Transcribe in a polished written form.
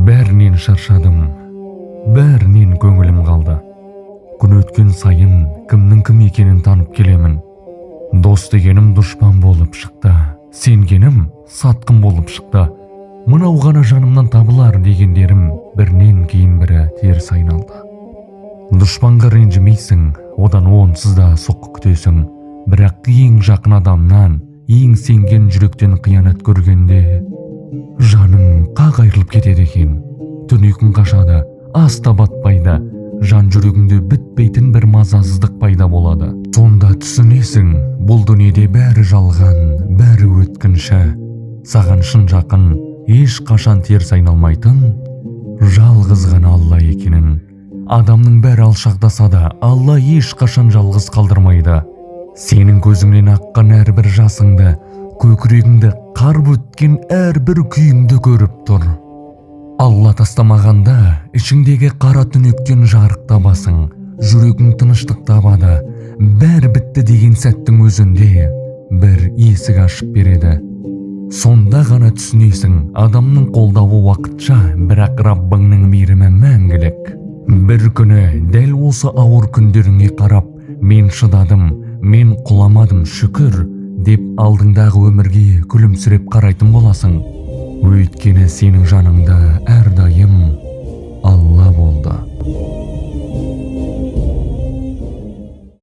Бәрінен шаршадым, бәрінен көңілім қалды. Күн өткен сайын кімнің кім екенін танып келемін. Дос дегенім дұшпан болып шықты, сенгенім сатқын болып шықты. Мынау ғана жанымнан табылар дегендерім бірінен кейін бірі теріс айналды. Дұшпанға ренжімейсің, одан онсыз да соққы күтесің. Бірақ ең жақын адамнан, ең сенген жүректен қиянат көргенде жаның қақ айырылып кетеді екен. Түн ұйқың қашады, ас та батпайды, жан жүрегіңде бітпейтін бір мазасыздық пайда болады. Сонда түсінесің, бұл дүниеде бәрі жалған, бәрі өткінші. Саған шын жақын, ешқашан теріс айналмайтын жалғыз ғана Алла екенін. Адамның бәрі алшақтаса да, Алла ешқашан жалғыз қалдырмайды. Сенің көзіңнен аққан әрбір жасыңды, көкірегіңді қарып өткен әрбір күйіңді көріп тұр. Алла тастамағанда ішіңдегі қара түнектен жарық табасың, жүрегің тыныштық табады. Бәрі бітті деген сәттің өзінде бір есік ашып береді. Сонда ғана түсінесің, адамның қолдауы уақытша, бірақ Раббыңның мейірімі мәңгілік. Бір күні дәл осы ауыр күндеріңе қарап, мен шыдадым, мен құламадым, шүкір деп алдыңдағы өмірге күлімсіреп қарайтын боласың. Өйткені сенің жаныңда әрдайым